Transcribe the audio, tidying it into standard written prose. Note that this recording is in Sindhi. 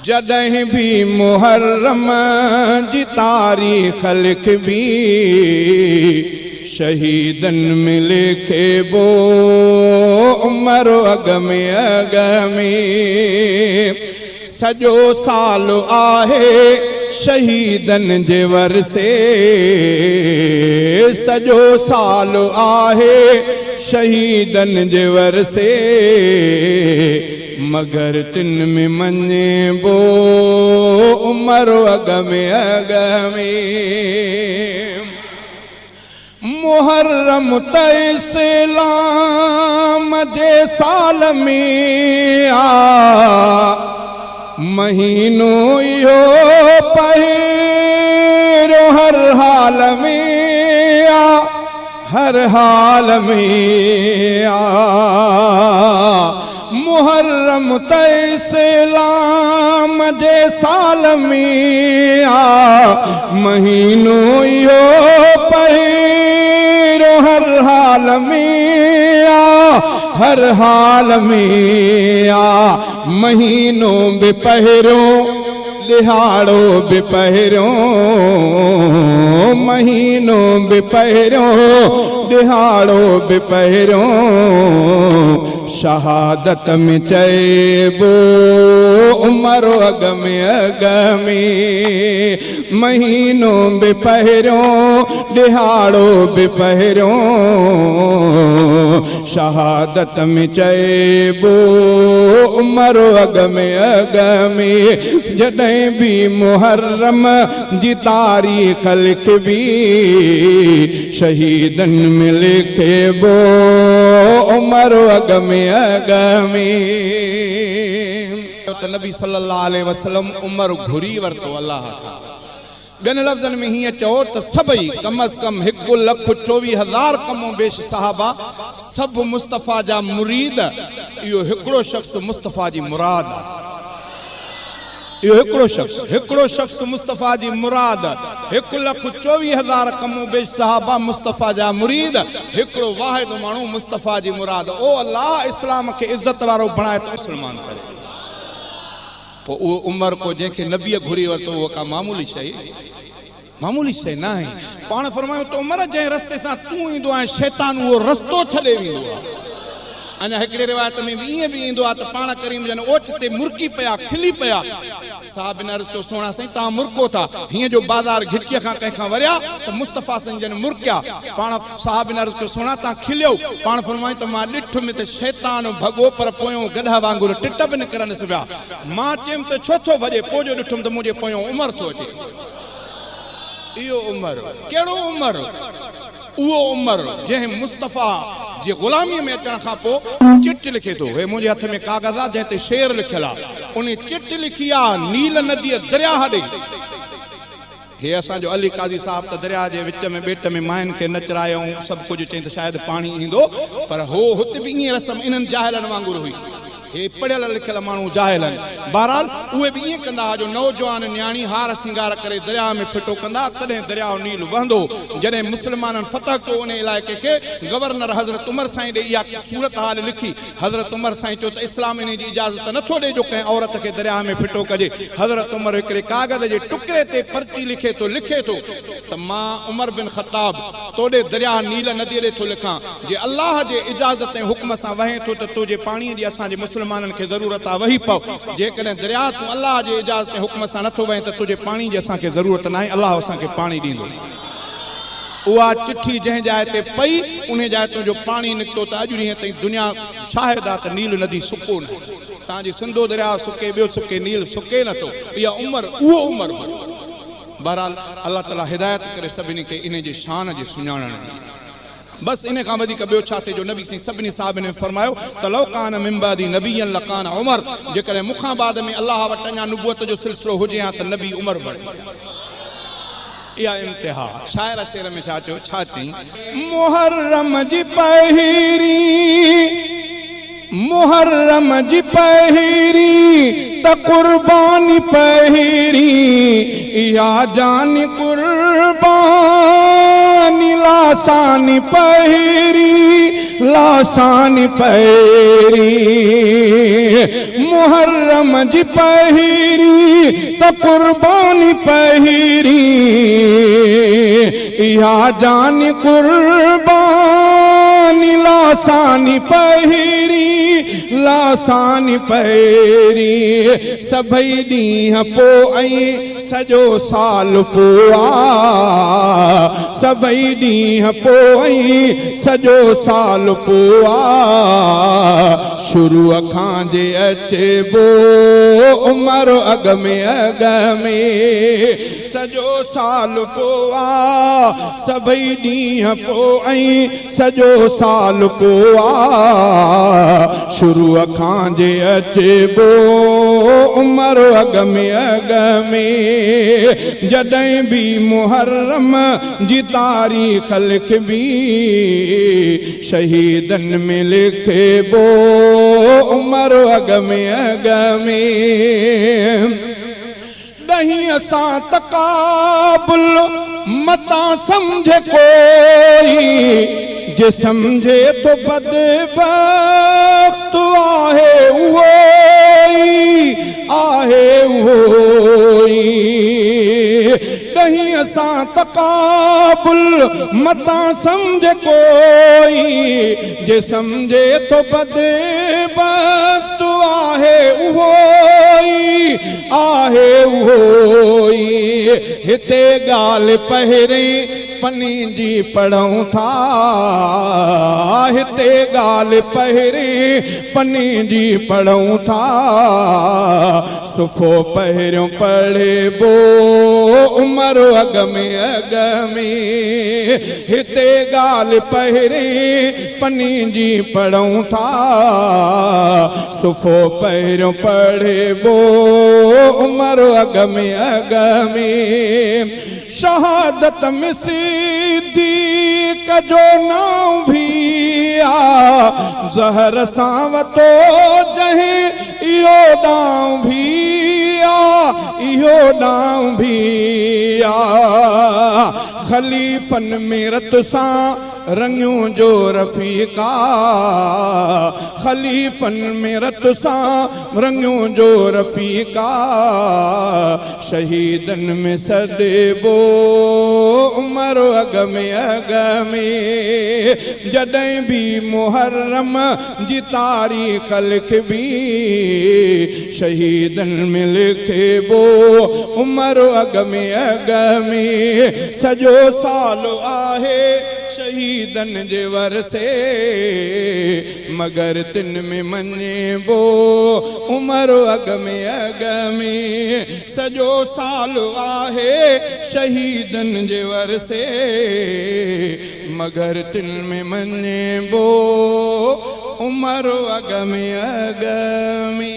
جڏهن به محرم جي تاريخ لکبي، شهيدن ۾ لکبو عمر اڳ ۾ اڳ ۾. سڄو سال آهي شهيدن جي ورسي، سڄو سال آهي شهيدن جي ورسي. مگر تن ۾ مڃبو عمر اڳ ۾ اڳ ۾. محرم ته اسلام جي سال ۾ آ، مهينو اهو پهريون هر حال ۾ آ. هر حال ۾ آ محرم ته اسلام جي سال ۾ آ مهينو اهو پهريون هر حال ۾ آ هر حال ۾ آ مهينو به پهريون ڏهاڙو به پهريون، مهينو به پهريون، ڏهاڙو به پهريون، شهادت ۾ چئبو عمر اڳ ۾ اڳ ۾، مهينو به پهريون، ڏهاڙو به پهريون، شهادت ۾ چئبو عمر اڳ ۾ اڳ ۾، جڏهن به محرم جي تاريخ لکبي، شهيدن ۾ لکبو عمر اڳ ۾ اڳ ۾. ته نبي صلي الله عليه وسلم عمر گهري ورتو الله کان. ٻين لفظن ۾ هيئن چئو ته سڀئي، ڪم از ڪم هڪ لک 24 هزار ڪم و بيش صحابه، سڀ مصطفيٰ جا مريد، اهو هڪڙو شخص مصطفيٰ جي مراد آهي. اهو هڪڙو شخص، هڪڙو شخص مصطفيٰ جي مراد، هڪ لک 24 هزار ڪم و بيش صحابه مصطفيٰ جا مريد، هڪڙو واحد ماڻهو مصطفيٰ جي مراد. او الله! اسلام کي عزت وارو بڻاء ته مسلمان ڪري ڏي. پوء اهو عمر ڪو جنهن کي نبيء گهري ورتو اهو ڪا معمولي شيء معمولي شيء ناهي. پاڻ فرمايو ته عمر جنهن رستي سان تون ايندو آهين شيطان اهو رستو ڇڏي ويندو آهي. اڃا هڪڙي روايت ۾ به ائين به ايندو آهي ته پاڻ ڪريم جن اوچتي مرڪي پيا، کلي پيا. صحابين عرض ڪيو سهڻا سائين توهان مرڪو ٿا، هيئن جو بازار گهٽيء کان ڪنهن کان وريا ته مصطفيٰ سائين جن مرڪيا. پاڻ صحابين عرض ڪيو سهڻا توهان کليو. پاڻ فرمايو ته مان ڏٺم ته شيطان ڀڳو پر پويون گڏهه وانگر ٽٽ به نڪرنس ويا. مان چيم ته ڇو ٿو ڀڄي؟ پوء جو ڏٺم ته منهنجي پويون عمر ٿو اچي. اهو عمر؟ ڪهڙو عمر؟ اهو عمر جنهن مصطفيٰ جي غلاميء ۾ اچڻ کان پوء چٽ لکي ٿو. هي منهنجي هٿ ۾ ڪاغذ آ جنهن تي شعر لکيل آ. انهي چٽ لکي آ نيل نديء درياهه ڏي. هي اسان جو علي قاضي صاحب ته درياهه جي وچ ۾ ٻيٽ ۾ ماين کي نچرايو ۽ سڀ ڪجهه چئين ته شايد پاڻي ايندو پر هو هت به ائين رسم انهن جاهلن وانگر هئي. هي پڙهيل لکيل ماڻهو جاهل آهن. بهرحال اهي به ائين ڪندا ها جو نوجوان نياڻي هار سينگار ڪري درياهه ۾ ڦٽو ڪندا ها تڏهن درياهه نيل وهندو هو. جڏهن مسلمانن فتح ڪيو انهي علائقي کي گورنر حضرت عمر سائين ڏي اها صورتحال لکي. حضرت عمر سائين چيو ته اسلام انهي جي اجازت نه ٿو ڏي جو ڪنهن عورت کي درياهه ۾ ڦٽو ڪجي. حضرت عمر هڪڙي ڪاغذ جي ٽڪري تي پرچي لکي ٿو لکي ٿو ته مان عمر بن خطاب توڏي درياهه نيل نديء ڏي ٿو لکان جي الله جي اجازت ۽ حڪم سان وهين ٿو ته تنهنجي پاڻيء جي اسان جي مسلمانن کي ضرورت آ وهي پئو جيڪڏهن درياهه تون الله جي اجازت ۽ حڪم سان نه ٿو وهين ته تنهنجي پاڻي جي اسان کي ضرورت ناهي الله اسان کي پاڻي ڏيندو. اها چٺي جنهن جاء تي پئي، انهيء جاء تان جو پاڻي نڪتو ته اڄ ڏينهن تائين دنيا شاهد آ ته نيل ندي سڪو ناهي. تان جي سنڌو درياء سڪي، ٻيو سڪي، نيل سڪي نه ٿو. اها عمر، اهو عمر هو. بهرحال الله تعاليٰ هدايت ڪري سڀني کي انهيء جي شان جي سڃاڻڻ جي. بس انهيء کان وڌيڪ ٻيو ڇا ٿئي جو نبي سائين سڀني صحابين ۾ فرمايو ته لو ڪان من بعدي نبيا لڪان عمر جيڪڏهن مون کان بعد ۾ الله وٽ اڃا نبوت جو سلسلو هجي ها ته نبي عمر بڻجي ها. اها انتها. شاعر شعر ۾ ڇا چيو؟ ڇا چئين؟ محرم جي پهرين، محرم جي پهرين ته قرباني پهرين، اها جاني قرباني لاثاني پهرين، لاثاني پهرين، محرم جي پهرين. ته قرباني پهرين اها جان قرباني لاثاني پهرين لاثاني پهرين سڀئي ڏينهن پوء ۽ سڄو سال پوء آ سڀئي ڏينهن پوء ۽ سڄو سال پوء آ شروع کان جي اچبو عمر اڳ ۾ اڳ ۾ سڄو سال پوء آ سڀئي ڏينهن پوء ۽ سڄو سال پوء آ شروع کان جي اچبو عمر اڳ ۾ اڳ ۾ جڏهن به محرم جي تاريخ لکبي شهيدن ۾ لکبو عمر اڳ ۾ اڳ ۾. ڏهين اسان تقابل متان سمجهي ڪوئي، جي سمجهي ٿو بدبخت آهي اهو ئي، آهي اهو ئي. ڏهين اسان تقابل متان سمجهي ڪوئي، جي سمجهي ٿو بدبخت آهي اهو ئي. آهي اهو ئي هتي ڳالهه پهرين پني جي پڙهون ٿا هتي ڳالهه پهرين پني جي پڙهون ٿا صفحو پهريون پڙهبو عمر اڳ ۾ اڳ ۾ هتي ڳالهه پهرين پني جي پڙهون ٿا صفحو پهريون پڙهبو عمر اڳ ۾ اڳ ۾. شهادت ۾ صديق جو نانء ڀي آ. زهر سان وتو جنهن اهو ڏانء ڀي آ. اهو ڏانء ڀي آ. خليفن ۾ رت سان رڱيون جو رفيق آ، خليفن ۾ رت سان رڱيون جو رفيق آ، شهيدن ۾ سڏبو عمر اڳ ۾ اڳ ۾، جڏهن به محرم جي تاريخ لکبي، شهيدن ۾ لکبو عمر اڳ ۾ اڳ ۾، سڄو سال آهي شهيدن جي ورثي، مگر تن ۾ مڃبو عمر اڳ ۾ اڳ ۾. سڄو سال آهي شهيدن جي ورثي، مگر تن ۾ مڃبو عمر اڳ ۾ اڳ ۾.